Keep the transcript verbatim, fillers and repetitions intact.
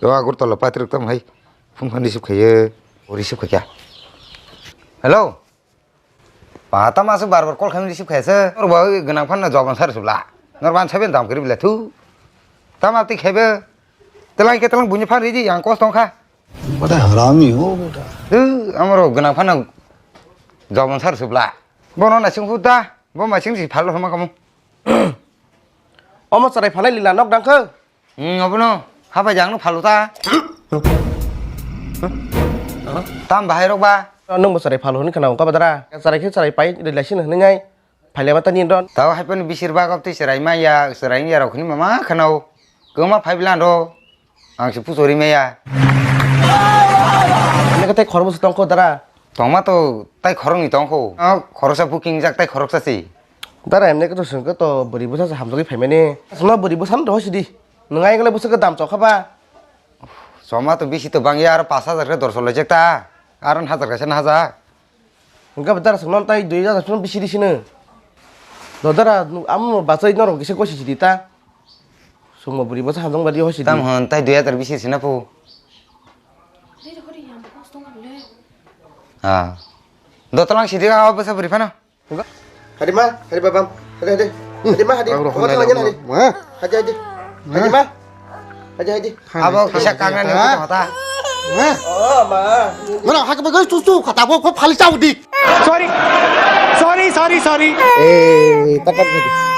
To Agartala paithago tamo hai. Phone khan receive khaiye. O receive khaikha. Hello. Ba, tamo aswk bar bar call khaimani receive khaiyase. Norok bo gwnang phanno job answer subla. Norok ban saben dam kiri bela thu. Tamo twi khaibe. Telang khe telang buini phan ridi yang kos tongkha. Bada harami ho beta. Thu, amoro gwnang phanno job answer subla. Bono na sing hu da. Bo ma sing si phalo homa kamu. Omo chwrai phalai lila nok dangkhe. Hmm, abono. Hapai jangno phalo ta. Tam bahai rok ba. Nung bo chwrai phalo hwnwi khna ungka badara. Chwrai khe chwrai pai relaxation hwnwi ngai. Phaile mata ni don. Tao hai pon bisir bagop tei chwrai ma ya, chwrai ya rok hwnwi mama khna o. Kwma phai bla do. Ang se puchori ma ya. Ani kate khorbo se tongkho dara. Tongma to tai khoroknwi tongkho. O khoroksa booking jak tai khoroksa si. Dara emne khe to swngkhe to bwrwi bwsa se hamjagwi phaimani. Aswkno bwrwi bwsano dohoi sidi. Nwng ayang le bwswk dam chokha ba. Choma to bisi to bangya aro pash hajar khe dorso lojak ta. Aro hajar kaisa na hajar. Hwnkhe bo dara swkno tai dui hajar phano bisi risino. Do dara amo bachai norok kisa gosi sidi ta. Swngma bwrwi bwsa hamjang badi hosi di. Tam hwn tai dui hajar bisi sina pu. Ah. Dotolang sidi ka bwsa bwrwi phano. Hadi ma, hadi babam, hadi hadi. Hadi ma, hadi. Abro Omo honai thalangin lama. Hadi. Ma. Hadi hadi. Hadi ma. Hadi hadi. Abo kisa kangen ni kota. Ma. Oh ma. Mana hak bagai susu kata bo ko phali chau di. Sorry. Sorry, sorry, sorry. Eh, takat hadi.